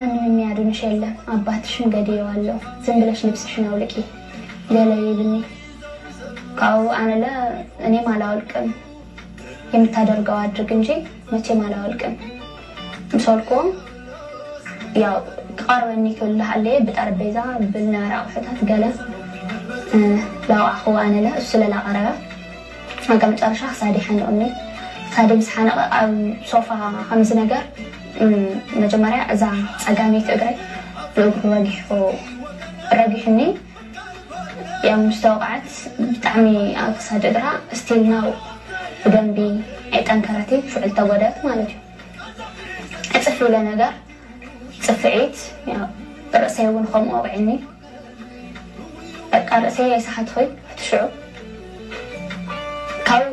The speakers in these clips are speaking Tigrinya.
ምንም የሚያድንሽ የለም፣ አባትሽም ገድየዋለሁ፣ ዝም ብለሽ ልብስሽን አውልቂ ገለ ይሉኝ። ካው አነለ እኔም አላወልቅም፣ የምታደርገው አድርግ እንጂ መቼም አላወልቅም። ምሶልኮ ያው ክቐርበኒ ክብል ሃለየ ብጠረጴዛ ብልነበረ ኣቑሑታት ገለ ላውዓኹ። ኣነለ እሱ ለላቐረበ ኣጋ መጨረሻ ክሳዲ ሓንቕኒ። ክሳዲ ምስ ሓነቐ ኣብ ሶፋ ከምዚ ነገር መጀመርያ እዛ ጸጋመይቲ እግረይ ብእግሩ ረጊሑ ረጊሑኒ። ያው ምስ ተወቕዐት ብጣዕሚ ኣብ ክሳድ እግራ ስቲል ናው ብደንቢ ኣይጠንከረትን፣ ሽዑ ተጎደት ማለት እዩ። ዕፅፍ ኢለ ነገር ፅፍዒት፣ ያው ርእሰይ እውን ከምኡ ወቕዕኒ። በቃ ርእሰይ ኣይሰሓትኹይ እቲ ሽዑ። ካብኡ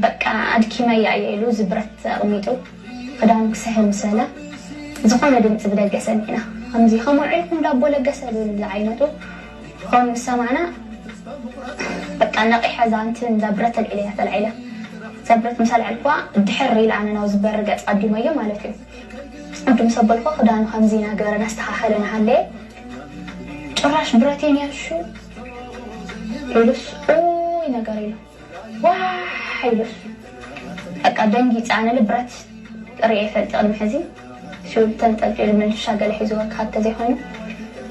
በቃ ኣድኪመያ እየ ኢሉ እዚ ብረት ኣቕሚጡ ክዳኑ ክስሕል ምስ በለ ዝኾነ ድምፂ ብደገ ሰሚዕና። ከምዚ ከም ውዒልኩም ዳቦ ለገሰ ዝብል ዝዓይነቱ ክኸውን ምስ ሰማዕና በቃ ነቒሐ እዛ እንትን እዛ ብረት ተልዒለ እያ ተላዒላ። እዛ ብረት ምስ ኣልዐልኩዋ ድሕር ኢለ ኣነ ናብዚ በሪ ገፅ ኣዲመዮ ማለት እዩ። ቅድም ሰበልኮ ክዳኑ ከምዚ እናገበረ እናስተኻኸለ እናሃለየ ጭራሽ ብረቴን ያሹ ኢሉስ ኡይ ነገር ኢሉ ዋሕ ኢሉስ በቃ ደንጊፀ። ኣነ ብረት ርእየ ይፈልጥ ቅድሚ ሕዚ ሽው ተንጠልጢሉ ምንሻ ገለ ሒዝዎ ክሃብ ተዘይኮይኑ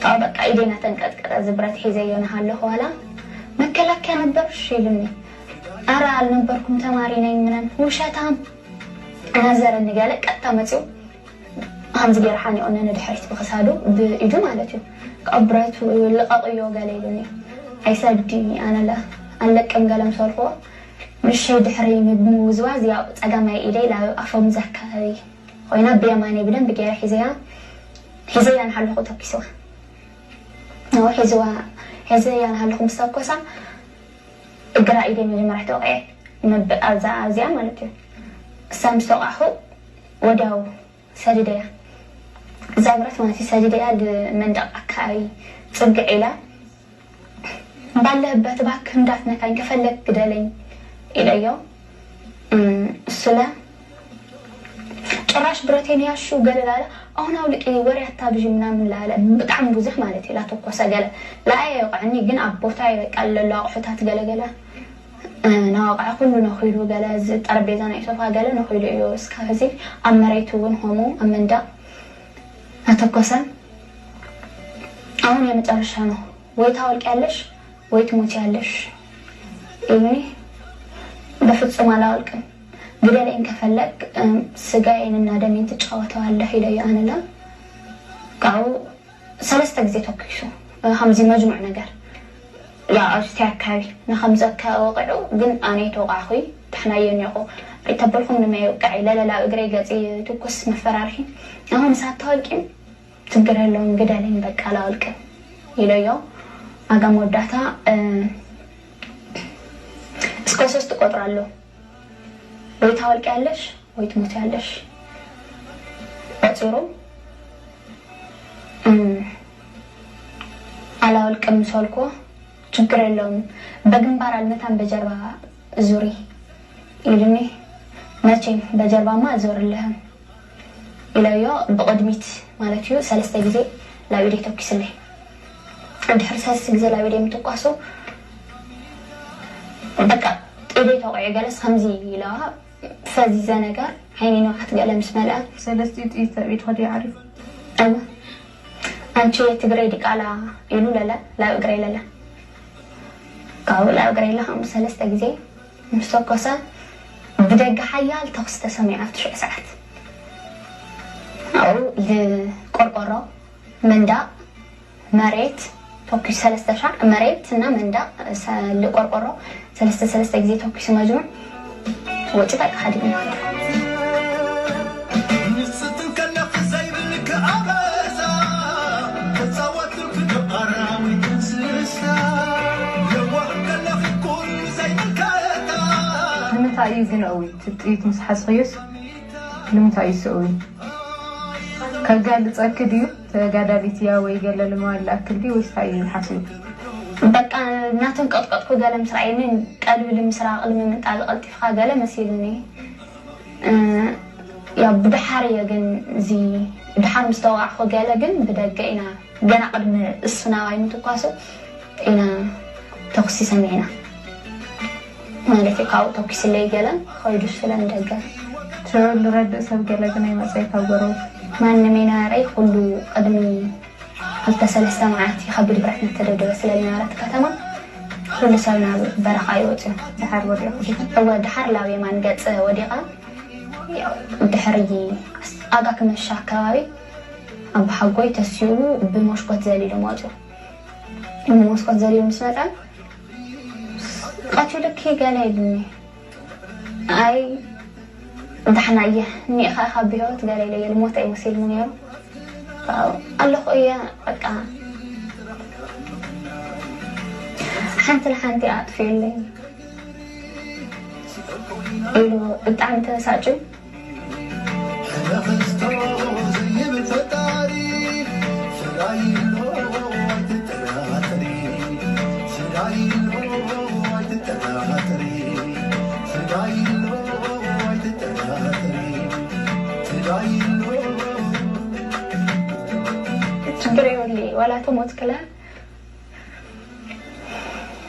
ካብኡ በቃ ኢደይ እናተንቀጥቀጠ እዚ ብረት ሒዘዮ እናሃለኹ ዋላ መከላከያ ነበርሽ ኢሉኒ። ኣረ ኣልነበርኩም ተማሪ ነኝ ምናምን ውሸታም እናዘረኒ ገለ ቀጥታ መፂኡ ከምዚ ገይሩ ሓኒቑኒ ንድሕሪት ብኽሳዱ ብኢዱ ማለት እዩ። ካብ ብረቱ ልቐቕዮ ገለ ኢሉኒ። ኣይሰዲ ኣነለ ኣለቅም ገለ ምስ በልክዎ ምሸይ ድሕሪ ምውዝዋዝ ያው ፀጋማይ ኢደይ ላብ ኣፎምዚ ኣካባቢ ኮይና ብየማነይ ብደንቢ ገይረ ሒዘያ ሒዘያ ንሃለኹ ተኪስዋ። ሒዝዋ ሒዘያ ንሃለኹ ምስ ተኮሳ እግራ ኢደይ መጀመርያ ተወቂዐ ኣብዛ ኣብዚኣ ማለት እዩ። እሳ ምስ ተወቃዕኹ ወዲያው ሰዲደያ እዛ ብረት ማለት እዩ። ሰዲደያ መንደቕ ኣካባቢ ፅግዕ ኢላ ባለህበት እባክህ እንዳትነካኝ ከፈለግ ግደለኝ ኢለዮ። እሱለ ጭራሽ ብረቴን ያሹ ገለላለ አሁን አውልቂ ወሬ አታብዥ ምናምን ላለ በጣም ብዙሕ ማለት እዩ ላተኮሰ ገለ ላየ የውቅዕኒ ግን ኣብ ቦታ ይበቃ ለሎ ኣቑሑታት ገለገለ ናወቕዐ ኩሉ ነኺሉ ገለ እዚ ጠረጴዛ ናይ ሶፋ ገለ ነኺሉ እዩ እስካብ ሕዚ ኣብ መሬት እውን ሆሙ ኣብ መንደቕ ኣተኮሰ። አሁን የመጨረሻ ነው ወይ ታወልቂያለሽ ወይ ትሞቻለሽ። እኔ በፍጹም አላወልቅም። ግደለኝ ከፈለግ ስጋዬንና ደሜን ትጫወተዋለህ ይለዩ ኣነለ ካብኡ ሰለስተ ግዜ ተኩሱ ከምዚ መጅሙዕ ነገር ያ ኣብቲ ኣካባቢ ንከምዚ ኣካባቢ ወቂዑ ግን ኣነ ተወቃዕኩ። ተሕናዮ እኒኹ ሪተበልኩም ንመይ ውቃዕ ለለላ እግረይ ገፂ ትኩስ መፈራርሒ ኣሁን እሳት ተወልቂም ችግር የለውም ግደለኝ በቃ ላወልቅ ይለዮ። ኣጋ መወዳእታ እስከ ሶስት እቆጥራለሁ። ወይ ታወልቂያለሽ ወይ ትሞቻለሽ። ቆፂሩ ኣላወልቅም ምስ በልኩዎ ችግር የለውም በግንባር አልመታም በጀርባ ዙሪ ኢሉኒ። መቼም በጀርባማ እዞርልህም ኢለዮ ብቕድሚት ማለት እዩ ሰለስተ ግዜ ላብ ኢደይ ተኩስለይ። ድሕሪ ሰለስተ ግዜ ላብ ኢደይ ምትኳሱ በቃ ኢደይ ተቑዒ ገለስ ከምዚ ኢለዋ ፈዚዘ ነገር ዓይኒ ንውሓት ገለ ምስ መልአ ሰለስቲኡ ጥይት ኣብ ኢድኻ ድዩ ዓሪፉ? እወ። ኣንቺ የትግረይ ዲቃላ ኢሉ ለለ ላብ እግረይ ለለ ካብኡ ላብ እግረይ ለኸም ሰለስተ ግዜ ምስ ተኮሰ ብደገ ሓያል ተኹሲ ተሰሚዑ ኣብቲ ሽዑ ሰዓት ኣብኡ ልቆርቆሮ መንዳቕ መሬት ተኩሱ ሰለስተ ሻዕ መሬት እና መንዳቕ ልቆርቆሮ ሰለስተ ሰለስተ ግዜ ተኩሱ መጅሙዕ ወጪ በቃ ሓዲግና ንጽትን ከለኽ ዘይብልክ ኣበሳ ተጻወትልክ ዶ ኣራዊት እንስሳ ለዋህ ከለኽ ኩሉ ዘይብልከታ ንምንታይ እዩ ግን እዊ ትጥይት ምስ ሓዝኽዮስ ንምንታይ እዩ ስእዊ ከጋልጸኪ ድዩ ተጋዳሊት እያ ወይ ገለ ልማል ላክል ድዩ ወይስ እንታይ እዩ ሓስቡ በቃ እናተንቀጥቀጥኩ ገለ ምስ ረኣየኒ ቀልቢ ልምስራቕ ልምምንጣል ቀልጢፍካ ገለ መሲሉኒ ያው ብድሓር እየ ግን እዚ ድሓር ምስ ተወቃዕኩ ገለ ግን ብደገ ኢና ገና ቅድሚ እሱ ናባይ ምትኳሱ ኢና ተኹሲ ሰሚዕና። ማለት እዩ ካብኡ ተኩስለይ ገለ ኸይዱ ስለ ንደገ። ሽዑ ዝረድእ ሰብ ገለ ግን ኣይመጸይ ካብ ጎረቤት። ማንም ይነበረይ ኩሉ ቅድሚ ክልተ ሰለስተ መዓልቲ ከቢድ ብረት ምተደብደበ ስለ ዝነበረ እቲ ከተማ ኩሉ ሰብ ናብ በረኻ ይወፅዮ። ድሓር ወዲቑ ዲኹ? እወ ድሓር ላብ የማን ገፅ ወዲቐ። ያው ድሕሪ ኣጋ ክመሻ ኣከባቢ ኣቦሓጎይ ተሲኡ ብመስኮት ዘሊሉ መፅኡ። ብመስኮት ዘሊሉ ምስ መፀ ቀቲሉኪ ገለ ኢሉኒ። ኣይ ዳሕና እየ እኒኢኻ ኢኻ ብህይወት ገለ ኢለ እየ ልሞተ እዩ መሲልኒ ነይሩ። ኣለኹ እየ በቃ ሓንቲ ንሓንቲ ኣጥፊኡለይ ኢሉ ብጣዕሚ ተበሳጭዩ። ችግር የብሉ ዋላ ተሞት ክላ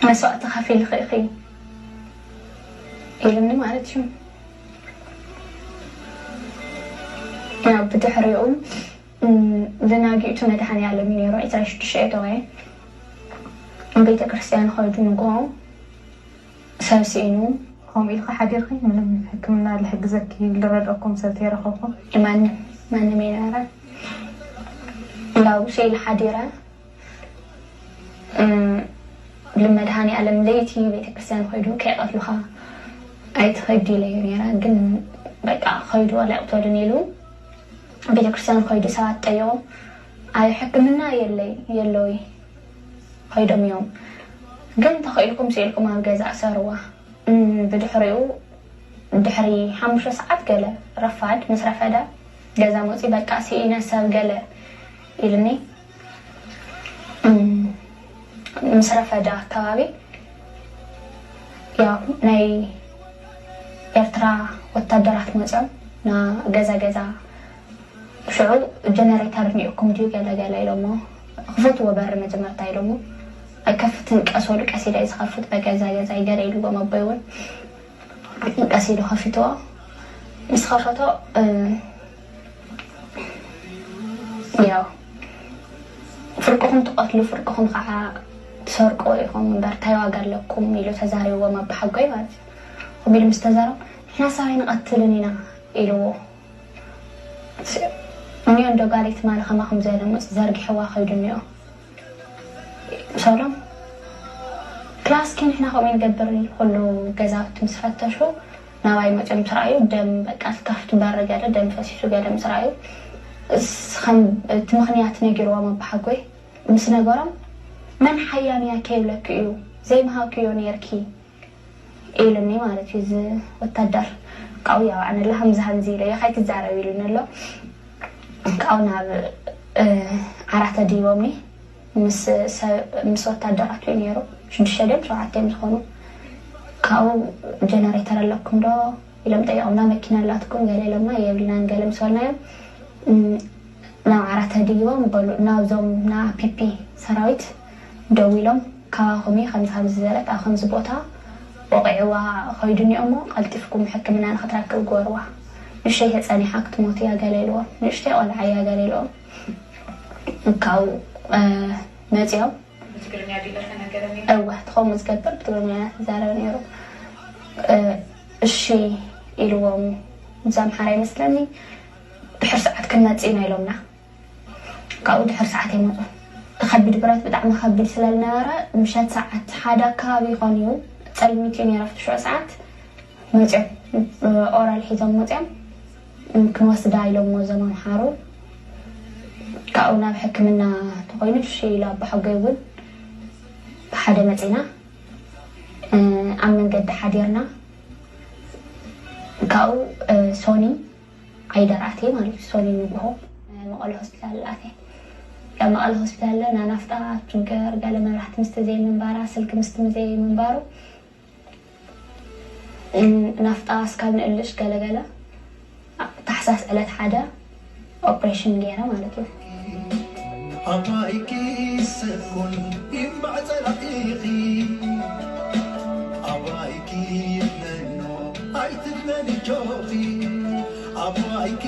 መስዋእቲ ከፊልኺ ኢኺ ኢሉኒ ማለት እዩ። ያው ብድሕሪኡ ዝናጊእቱ መድሃኔ ዓለም እዩ ነይሩ ዕስራ ሽዱሽተ እየ ተባሂለ። ቤተ ክርስቲያን ኸይዱ ንግሆ ሰብ ስኢኑ። ከምኡ ኢልካ ሓዲርኪ ምንም ሕክምና ልሕግዘኪ ልረድአኩም ሰብ ተይረኸብኩም? ማንም ማንም የነበረ። ያው ስኢል ሓዲረ ልመድሃኒ ኣለም ለይቲ ቤተክርስትያን ኸይዱ ከይቐትሉኻ ኣይትኸይዱ ኢለዮ ነይረ። ግን በቃ ኸይዱ ዋላ ይቕተሉን ኢሉ ቤተክርስትያን ኸይዱ ሰባት ጠይቑ። ኣይ ሕክምና የለይ የለዊ ኸይዶም እዮም። ግን ተኽኢልኩም ስኢልኩም ኣብ ገዛ እሰርዋ። ብድሕሪኡ ድሕሪ ሓሙሽተ ሰዓት ገለ ረፋድ ምስ ረፈደ ገዛ መፂ በቃ ስኢነ ሰብ ገለ ኢልኒ። ምስ ረፈደ ኣከባቢ ያው ናይ ኤርትራ ወታደራት መፅኦም ና ገዛ ገዛ ሽዑ ጀነሬተር እኒኦኩም ድዩ ገለ ገለ ኢሎሞ። ክፈትዎ በሪ መጀመርታ ኢሎሞ። ኣይከፍትን ቀስ በሉ ቀስ ኢለ ዝኸፍት በገዛ ገዛ ይገለ ኢልዎም ኣቦይ እውን ቀስ ኢሉ ከፊትዎ። ምስ ከፈቶ ያው ፍርቅኹም ትቐትሉ ፍርቅኹም ከዓ ትሰርቁ ኢኹም እምበር እንታይ ዋጋ ኣለኩም ኢሉ ተዛሪብዎም ኣቦሓጎይ ማለት እዩ። ከምኡ ኢሉ ምስ ተዛረቡ ንሕና ሰብኣይ ንቐትልን ኢና ኢልዎ። እኒኦ እንዶ ጋል ትማሊ ከማኹም ዘለ ሙፅ ዘርጊሕዋ ከይዱ እኒኦ ሰሎም ክላስኪ ንሕና ከምኡ ንገብር ኩሉ ገዛውቲ ምስ ፈተሹ ናባይ መፅኦም ምስ ረኣዩ ደም በቃ ዝከፍት በሪ ገለ ደም ፈሲሱ ገለ ምስ ረኣዩ እቲ ምኽንያት ነጊርዎም ኣቦሓጎይ ምስ ነገሮም መን ሓያም እያ ከይብለኪ እዩ ዘይምሃብክዮ ነይርኪ ኢሉኒ ማለት እዩ እዚ ወታደር። ካብኡ ያው ኣነ ላ ሃምዚ ሃምዚ ኢለ እየ ካይትዛረብ ኢሉኒ ኣሎ። ካብኡ ናብ ዓራት ኣድሂቦምኒ ምስ ወታደራት እዩ ነይሩ ሽዱሽተ ድዮም ሸውዓተ እዮም ዝኾኑ። ካብኡ ጀነሬተር ኣለኩም ዶ ኢሎም ጠይቆምና። መኪና ኣላትኩም ገለ ኢሎምና የብልናን ገለ ምስ በልናዮም ናብ ዓራት ኣድሂቦም በሉ ናብዞም ና ፒፒ ሰራዊት ደዊሎም ካባኹም እዩ ከምዚ ከምዚ ዝበለት ኣብ ከምዚ ቦታ ወቒዕዋ ኸይዱ እኒኦሞ ቀልጢፍኩም ሕክምና ንኽትረክብ ግበርዋ። ንእሽተይ ተጸኒሓ ክትሞት እያ ገለ ኢልዎም። ንእሽተይ ቆልዓ እያ ገለ ኢልዎም። ካብኡ መጺኦም እወ እቲ ከምኡ ዝገብር ብትግርኛ ትዛረብ ነይሩ። እሺ ኢልዎም። እዚ ኣምሓራ ይመስለኒ ድሕር ሰዓት ክንመጽእ ኢና ኢሎምና። ካብኡ ድሕር ሰዓት ይመፁ። እቲ ከቢድ ብረት ብጣዕሚ ከቢድ ስለ ዝነበረ ምሸት ሰዓት ሓደ ኣከባቢ ይኾን እዩ ፀልሚት እዩ ነይረ ኣብቲ ሽዑ ሰዓት መፅኦም ኦራል ሒዞም መፅኦም ክንወስዳ ኢሎሞ እዞም ኣምሓሩ። ካብኡ ናብ ሕክምና ተኾይኑ ሽሽ ኢሉ ኣቦሓጎይ እውን ብሓደ መፂና ኣብ መንገዲ ሓዲርና ካብኡ ሶኒ ዓይደር ኣትየ ማለት እዩ። ሶኒ ንግሆ መቐለ ሆስፒታል ኣትየ። ካብ መቐለ ሆስፒታል ና ናፍጣ ችግር ገለ መብራህቲ ምስቲ ዘይምንባራ ስልኪ ምስቲ ዘይምንባሩ ናፍጣ እስካብ ንእልሽ ገለገለ ሳስ ዕለት ሓደ ኦፕሬሽን ገይረ ማለት እዩ። ኣባይኪ ሰኩን ይንባዕ ጸላኢኺ ኣባይኪ ይፍነኖ ኣይትፍነን እጆኺ ኣባይኪ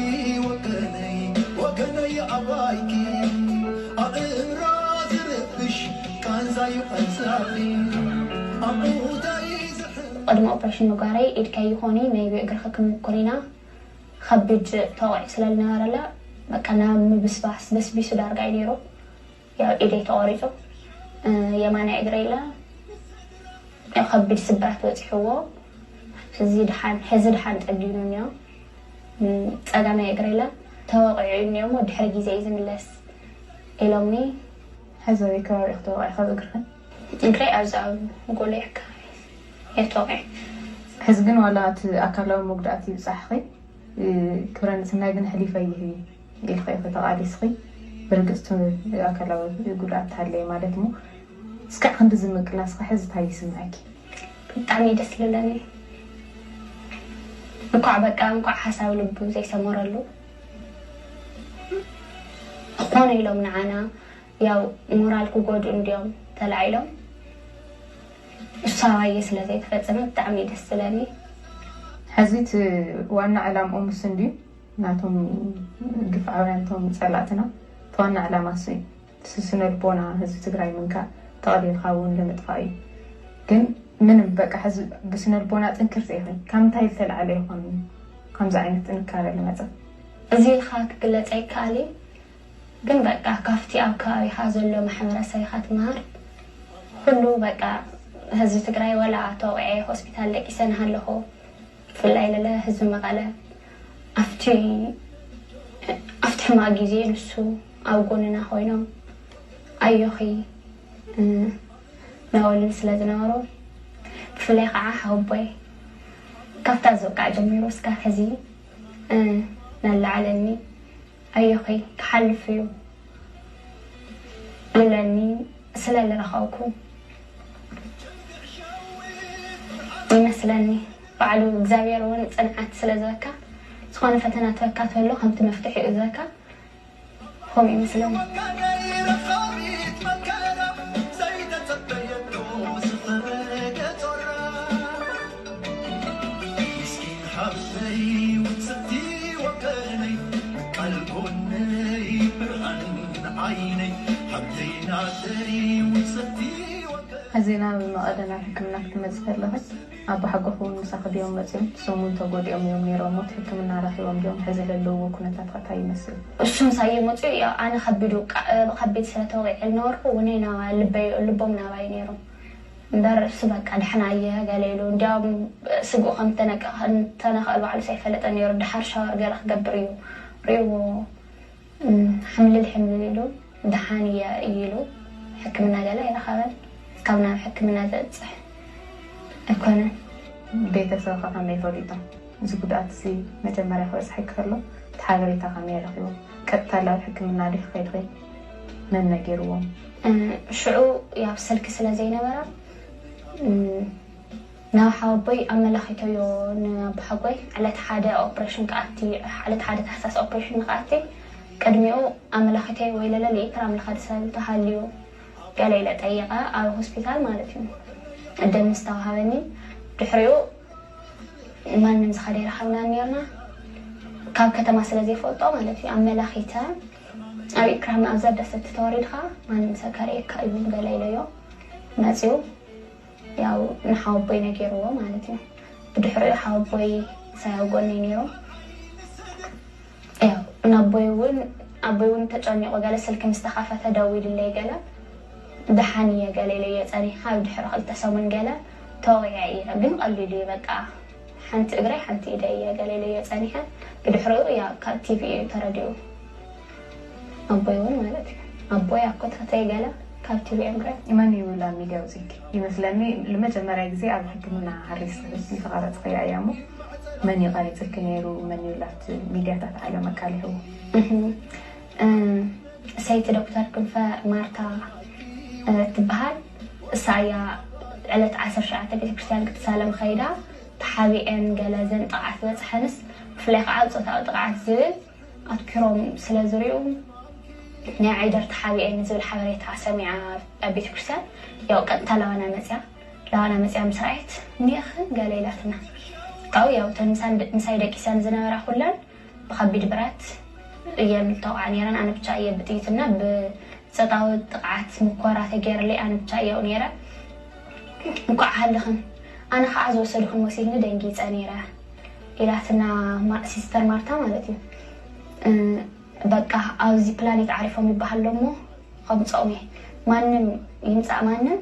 ወገነይ ወገነይ ኣባይኪ ኣእምሮ ዝርብሽ ቃንዛዩ ቃንዛኺ ኣቡዳይ ዝሕም ቅድሚ ኦፕሬሽን ምግባረይ ኢድካ ይኾኒ መይቢ እግርኺ ክንኩን ኢና ከቢድ ተወቂዑ ስለ ዝነበረላ በቃ ናብ ምብስባስ በስቢሱ ዳርጋ እዩ ነይሩ። ያው ኢደይ ተቆሪፁ የማናይ እግረይ ኢላ ያው ከቢድ ስብራት በፂሕዎ። ሕዚ ድሓን ሕዚ ድሓን ፀጊኑ እኒኦ። ፀጋማይ እግረይ ኢላ ተወቂዑ እዩ እኒኦ እሞ ድሕሪ ግዜ እዩ ዝምለስ ኢሎምኒ። ሕዚ ኣበይ ከባቢ ኢኺ ተወቒዕኺ ኣብ እግርኽን? እግረይ ኣብዚ ኣብ ጎለይ ኣካባቢ እየ ተወቒዐ። ሕዚ ግን ዋላ እቲ ኣካላዊ መጉዳእቲ ይብፃሕኺ ክብረ ንፅህናይ ግን ሕሊፈ ይህብ ኢልኺ ኢኺ ተቓሊስኺ። ብርግፅ እቲ ኣካላዊ ጉድኣት ተሃለየ ማለት እሞ እስካዕ ክንዲ ዝምቅላስኺ ሕዚ እንታይ ይስምዐኪ? ብጣዕሚ ደስ ልለኒ። እንኳዕ በቃ እንኳዕ ሓሳብ ልቡ ዘይሰመረሉ። ኮነ ኢሎም ንዓና ያው ሞራል ክጎድኡ እንዲዮም ተላዒሎም። እሱ ኣባየ ስለ ዘይተፈጸመ ብጣዕሚ ደስ ዝለኒ። ሕዚ እቲ ዋና ዕላምኦም እሱ እንድዩ ናቶም ግፍዓውያን እቶም ጸላእትና እቲ ዋና ዕላማ እሱ እዩ። ስነ ልቦና ህዝቢ ትግራይ ምንካእ ተቐሊልካ እውን ንምጥፋእ እዩ። ግን ምንም በቃ ሕዚ ብስነ ልቦና ጥንክርቲ ኢኺ ካብ ምንታይ ዝተላዕለ ይኾን ከምዚ ዓይነት ጥንካረ ልመፀ? እዚ ኢልካ ክግለጽ ኣይከኣል እዩ። ግን በቃ ካብቲ ኣብ ከባቢኻ ዘሎ ማሕበረሰብ ኢኻ ትመሃር። ኩሉ በቃ ህዝቢ ትግራይ ወላ ተወቂዐ ሆስፒታል ደቂሰ ንሃለኹ ብፍላይ ለለ ህዝቢ መቐለ ኣብቲ ኣብቲ ሕማቕ ግዜ ንሱ ኣብ ጎንና ኮይኖም ኣዮኺ እናበሉኒ ስለ ዝነበሩ ብፍላይ ከዓ ሓወቦይ ካብታ ዝብቃዕ ጀሚሩ እስካብ ሕዚ እናለዓለኒ ኣዮኺ ክሓልፍ እዩ ኢለኒ ስለ ዝረኸብኩ ይመስለኒ ባዕሉ እግዚኣብሔር እውን ፅንዓት ስለ ዝበካ ዝኾነ ፈተና ትበካ ተሎ ከምቲ መፍትሒ እዩ ዝበካ ከምኡ ይመስለኒ። ሕዚ ናብ መቐለ ናብ ሕክምና ክትመፂ ከለኺ ኣቦሓጎኺ እውን ምሳኺ ድዮም መፂኦም? ንሶም እውን ተጎዲኦም እዮም ነይሮም ሞት ሕክምና ረኺቦም ድዮም? ሕዚ ለለውዎ ኩነታት ከ እንታይ ይመስል? እሱ ምሳይ መፅኡ ያው ኣነ ከቢዱ ከቢድ ስለ ተወቂዐ ዝነበርኩ ውነይ ናባይ ልቦም ናባይ ነይሮም እምበር እሱ በቃ ደሕና እየ ገለ ኢሉ እንዲያውም ስግኡ ከም ተነቀ እንተነኽእል ባዕሉ ሰይፈለጠ ነይሩ ደሓር ሻወር ገለ ክገብር እዩ ርእዎ ሕምልል ሕምልል ኢሉ ደሓን እየ እዩ ኢሉ ሕክምና ገለ ኣይረኸበን ካብ ናብ ሕክምና ዘብፅሕ ኣይኮነን። ቤተሰብካ ከመይ ፈሊጦም? እዚ ጉድኣት እዚ መጀመርያ ክበፅሐ ከሎ እቲ ሓበሬታ ከመይ ረኪቦም? ቀጥታ ላብ ሕክምና ዲኺ ከይድኺ? መን ነጊርዎም? ሽዑ ያብ ስልኪ ስለ ዘይነበረ ናብ ሓወቦይ ኣመላኺተዮ ንኣቦሓጎይ ዕለት ሓደ ኦፕሬሽን ክኣቲ ዕለት ሓደ ታሕሳስ ኦፕሬሽን ንክኣቲ ቅድሚኡ ኣመላኺተዮ ወይ ለለ ልኢክራም ልኸዲ ሰብ ተሃልዩ ገለ ኢለ ጠይቐ ኣብ ሆስፒታል ማለት እዩ ደም ምስ ተዋሃበኒ ድሕሪኡ ማንም ዝኸደ ይረኸብና ነርና ካብ ከተማ ስለ ዘይፈልጦ ማለት እዩ ኣመላኺተ ኣብ ኢክራም ኣብዛ ደሰቲ ተወሪድካ ማንም ሰብ ከርእየካ እዩ ገለ ኢለዮ መፅኡ ያው ንሓወቦይ ነጊርዎ ማለት እዩ። ብድሕሪኡ ሓወቦይ ሳይ ኣብ ጎነይ ነይሩ። ያው ናቦይ እውን ኣቦይ እውን ተጨኒቑ ገለ ስልኪ ምስ ተኸፈተ ደዊልለይ ገለ ደሓን እየ ገለ ኢለዮ ጸኒሐ ኣብ ድሕሪ ክልተ ሰሙን ገለ ተወቒዐ እየ ግን ቀሊሉ እዩ በቃ ሓንቲ እግረይ ሓንቲ ኢደይ እየ ገለ ኢለዮ ጸኒሐ ብድሕሪኡ ያው ካብ ቲቪ እዩ ተረዲኡ ኣቦይ እውን ማለት እዩ ኣቦይ ኣኮታተይ ገለ ካብ ቲቪ እዮም ሪኦም መን እዩ ላብ ሚድያ ኣውፂእኪ? ይመስለኒ ንመጀመርያ ግዜ ኣብ ሕክምና ሓሪስኪ ዝተቐረፅክያ እያ እሞ መን እዩ ቀሪፅኪ ነይሩ? መን እዩ ላብቲ ሚድያታት ዓለም ኣቃሊዕዎ? ሰይቲ ዶክተር ክንፈ ማርታ ትበሃል። እሳ እያ ዕለት ዓሰርተ ትሽዓተ ቤተክርስትያን ክትሳለም ከይዳ ተሓቢኤን ገለ ዘን ጥቕዓት ዝበፅሐንስ ብፍላይ ከዓ ፆታዊ ጥቕዓት ዝብል ኣትኪሮም ስለ ዝሪኡ ናይ ዓይደር ተሓቢኤ ንዝብል ሓበሬታ ሰሚዓ ኣብ ቤተክርስትያን ያው ቀጥታ ላዋና መፅያ። ላዋና መፅያ ምስ ረኣየት እኒአኽን ገለ ኢላትና። ካብኡ ያው እተን ምሳይ ደቂሰን ዝነበራ ኩለን ብከቢድ ብረት እየን ተወቕዓ ነይረን። ኣነ ብቻ እየ ብጥይትና ብፀታዊ ጥቕዓት ምኮራ ተገይርለይ ኣነ ብቻ እየው ነይረ። እንኳዕ ሃለኽን ኣነ ከዓ ዝወሰድኽን መሲልኒ ደንጊፀ ነይረ ኢላትና ሲስተር ማርታ ማለት እዩ። በቃ ኣብዚ ፕላኔት ዓሪፎም ይበሃል ኣሎ እሞ ከምፀኦም እየ። ማንም ይምፃእ ማንም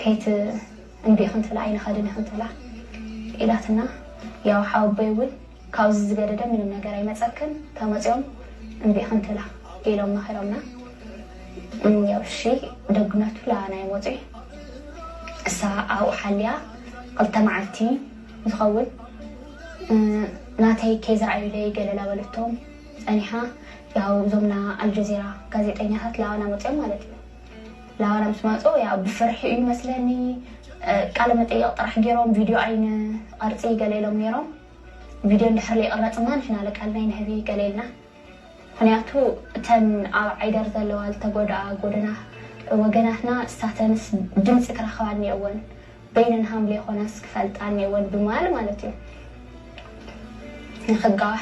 ከይት እንቢ ክንትብላ ኣይንኸድን ክንትብላ ኢላትና። ያው ሓወቦይ እውን ካብዚ ዝገደደ ምንም ነገር ኣይመፀክን ተመፅኦም እንቢ ክንትብላ ኢሎም መኺሮምና። ያው እሺ ደግነቱ ላና ይመፁ እሳ ኣብኡ ሓልያ ክልተ መዓልቲ ዝኸውን ናተይ ከይዝረኣዩለይ ገለ ላበለቶም ፀኒሓ። ያው እዞምና ኣልጀዚራ ጋዜጠኛታት ላዋና መፅኦም ማለት እዩ። ላዋና ምስ መፁ ያው ብፍርሒ እዩ መስለኒ ቃለ መጠየቕ ጥራሕ ገይሮም ቪድዮ ኣይን ቐርፂ ገለ ኢሎም ነይሮም። ቪድዮ እንድሕር ዘይቕረፅና ንሕና ለቃልና ይንህቢ ገለ ኢልና። ምክንያቱ እተን ኣብ ዓይደር ዘለዋ ዝተጎድኣ ጎደና ወገናትና እሳተንስ ድምፂ ክረኽባ እኒኦወን በይነን ሃምለ ይኮናስ ክፈልጣ እኒኦወን ብማል ማለት እዩ። ንክጋዋሕ